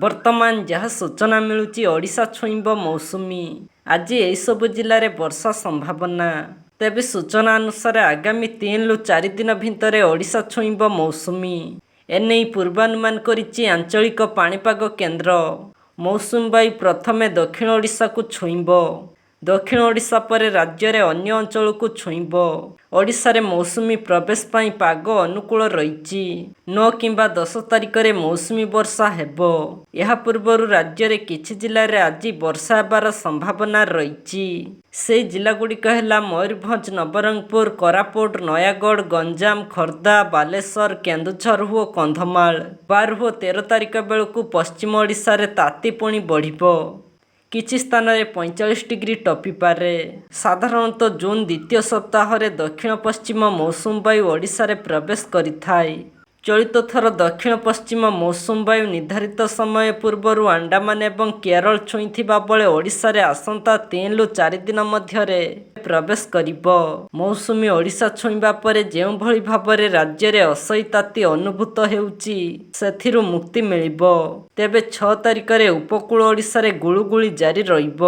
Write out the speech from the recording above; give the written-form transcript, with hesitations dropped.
ବର୍ତ୍ତମାନ ଯାହା ସୂଚନା ମିଳୁଛି, ଓଡ଼ିଶା ଛୁଇଁବ ମୌସୁମୀ। ଆଜି ଏହିସବୁ ଜିଲ୍ଲାରେ ବର୍ଷା ସମ୍ଭାବନା। ତେବେ ସୂଚନା ଅନୁସାରେ ଆଗାମୀ 3ରୁ 4 ଦିନ ଭିତରେ ଓଡ଼ିଶା ଛୁଇଁବ ମୌସୁମୀ। ଏନେଇ ପୂର୍ବାନୁମାନ କରିଛି ଆଞ୍ଚଳିକ ପାଣିପାଗ କେନ୍ଦ୍ର। ମୌସୁମୀ ବାୟୁ ପ୍ରଥମେ ଦକ୍ଷିଣ ଓଡ଼ିଶାକୁ ଛୁଇଁବ। ଦକ୍ଷିଣ ଓଡ଼ିଶା ପରେ ରାଜ୍ୟରେ ଅନ୍ୟ ଅଞ୍ଚଳକୁ ଛୁଇଁବ। ଓଡ଼ିଶାରେ ମୌସୁମୀ ପ୍ରବେଶ ପାଇଁ ପାଗ ଅନୁକୂଳ ରହିଛି। 9 କିମ୍ବା 10 ତାରିଖରେ ମୌସୁମୀ ବର୍ଷା ହେବ। ଏହା ପୂର୍ବରୁ ରାଜ୍ୟରେ କିଛି ଜିଲ୍ଲାରେ ଆଜି ବର୍ଷା ହେବାର ସମ୍ଭାବନା ରହିଛି। ସେହି ଜିଲ୍ଲାଗୁଡ଼ିକ ହେଲା ମୟୂରଭଞ୍ଜ, ନବରଙ୍ଗପୁର, କୋରାପୁଟ, ନୟାଗଡ଼, ଗଞ୍ଜାମ, ଖୋର୍ଦ୍ଧା, ବାଲେଶ୍ୱର, କେନ୍ଦୁଝର ଓ କନ୍ଧମାଳ। 12 ଓ 13 ତାରିଖ ବେଳକୁ ପଶ୍ଚିମ ଓଡ଼ିଶାରେ ତାତି ପୁଣି ବଢ଼ିବ। କିଛି ସ୍ଥାନରେ 45 ଡିଗ୍ରୀ ଟପିପାରେ। ସାଧାରଣତଃ ଜୁନ୍ ଦ୍ୱିତୀୟ ସପ୍ତାହରେ ଦକ୍ଷିଣ ପଶ୍ଚିମ ମୌସୁମୀ ବାୟୁ ଓଡ଼ିଶାରେ ପ୍ରବେଶ କରିଥାଏ। ଚଳିତ ଥର ଦକ୍ଷିଣ ପଶ୍ଚିମ ମୌସୁମୀ ବାୟୁ ନିର୍ଦ୍ଧାରିତ ସମୟ ପୂର୍ବରୁ ଆଣ୍ଡାମାନ ଏବଂ କେରଳ ଛୁଇଁଥିବା ବେଳେ ଓଡ଼ିଶାରେ ଆସନ୍ତା 3ରୁ 4 ଦିନ ମଧ୍ୟରେ ପ୍ରବେଶ କରିବ। ମୌସୁମୀ ଓଡ଼ିଶା ଛୁଇଁବା ପରେ ଯେଉଁଭଳି ଭାବରେ ରାଜ୍ୟରେ ଅସହ୍ୟ ତାତି ଅନୁଭୂତ ହେଉଛି, ସେଥିରୁ ମୁକ୍ତି ମିଳିବ। ତେବେ 6 ତାରିଖରେ ଉପକୂଳ ଓଡ଼ିଶାରେ ଗୁଳୁଗୁଳି ଜାରି ରହିବ।